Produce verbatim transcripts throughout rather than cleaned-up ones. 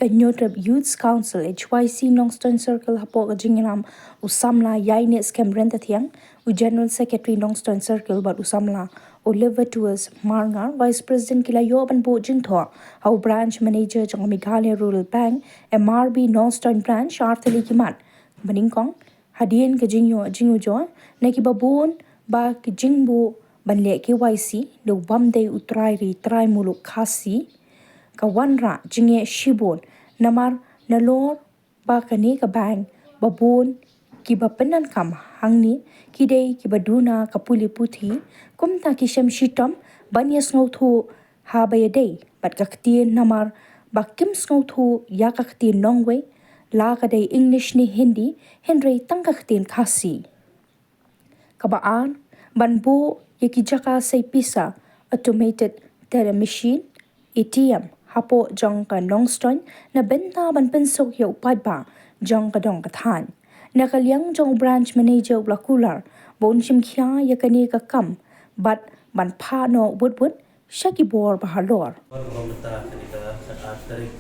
Ka Hynñiewtrep Youths Council, H Y C, Nongstoiñ Circle hapoh ka jingïalam u samla Ïainehskhem Ryntathiang, u General Secretary Nongstoiñ Circle, bad u samla Oliver Tours Marngar, Vice President, ki la ïoh ban buh jingthoh ha u Branch Manager jong ka Meghalaya Rural Bank, M R B, Nongstoiñ Branch, artylli ki mat ba nyngkong hadien ka jingïoh jingujor na kiba bun ba ki jingbuh ban leh K Y C da u bym dei u trai ri trai muluk Khasi ka wanrah jingeh shibun, namar nalor ba kane ka bank ba bun kiba pyndonkam hangne ki dei kiba duna ka pule puthi, kumta ki shem shitom ban ïa sngewthuh ha ba ïadei bad ka ktien, namar ba kim sngewthuh ïa ka ktien nongwei, la ka dei English ne Hindi, hynrei tang ka ktien Khasi. Kaba ar, ban buh ïa ki jaka sei pisa, automated teller machine, A T M, hapoh jong ka Nongstoiñ na bynta ban pynsuk ïa u paidbah jong ka dong ka thaiñ. Na ka liang jong u Branch Manager u la kular ba un shim khia ïa kane ka kam bad ban phah noh wut wut sha ki bor ba halor. Bor ba mynta kane ka khatar tarik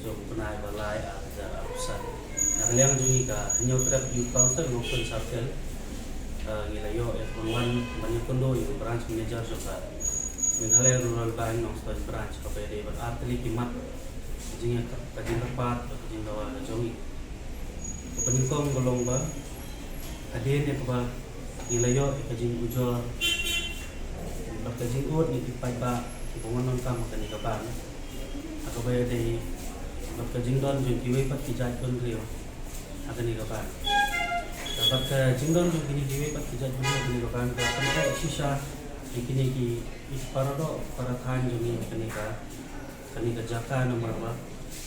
jong u bnai ba lai ar hajar arphew san. Na ka liang jong ngi ka Hynñiewtrep Youth Council Nongstoiñ Circle, eh, ngi la ïoh ïa ka pynwan ban ïakynduh ïa u Branch Manager jong ka Meghalaya Rural Bank Nongstoiñ Branch, kaba ïadei bad artylli ki mat ka jingïa ka jingkyrpad ka jingdawa ka jong ngi. Kaba nyngkong ka long ba hadien ïa kaba ngi la ïoh ïa ka jingujor bad ka jingud na ki paidbah kiba wan donkam ha kane ka bank, ha kaba ïadei bad ka jingdon jong kiwei pat ki jaitbynriew ha kane ka bank. Bad ka jingdon jong kine kiwei pat ki jaitbynriew ha kane ka bank ka pynthikna shisha ïa kine ki, ki paradoh parathaiñ jong ngi ha kane ka kane ka jaka, namar ba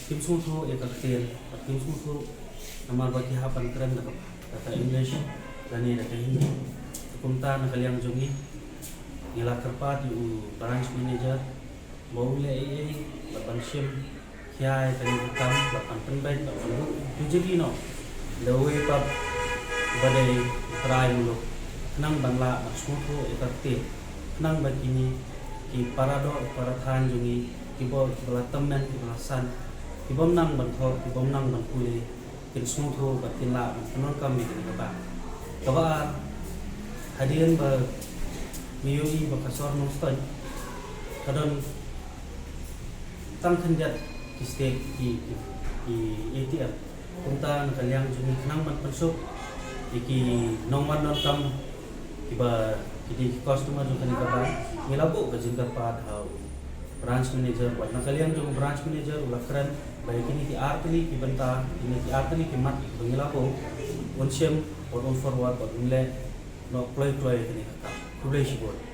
kim sngewthuh ïa ka ktien, ba kim sngewthuh namar ba ki hap ban kren da ka, da ka English lane da ka Hindi. Kumta na ka liang jong ngi, ngi la kyrpad ïa u Branch Manager ba u leh ei ei bad ban shim khia ïa kane ka kam bad ban pynbeit bad ban buh bijli noh da uwei pat ba dei u trai muluk, khnang ban lah ban sngewthuh ïa ka ktien, khnang ba kine ki paradoh parathaiñ jong ngi kiba, kiba la tymmen, kiba la san, kibym nang ban thoh, kibym nang ban pule, kin sngewthuh bad kin lah ban pyndonkam ïa kane ka bank. Kaba ar, hadien ba ngi ïohi ba ka sor Nongstoiñ ka don tang khyndiat ki step ki, ki, ki A T M. Kumta na ka liang jong ngi, khnang ban pynsuk ïa ki nongwan donkam kiba ki dei ki customer jong kane ka bank, ngi la buh ka jingkyrpad ha u Branch Manager, bad na ka liang jong u Branch Manager u la kren ba ïa kine ki artylli ki bynta, kine ki artylli ki mat kiba ngi la buh, un shim bad un forward bad un leh noh kloi kloi ïa kane ka kam. Khublei shibun.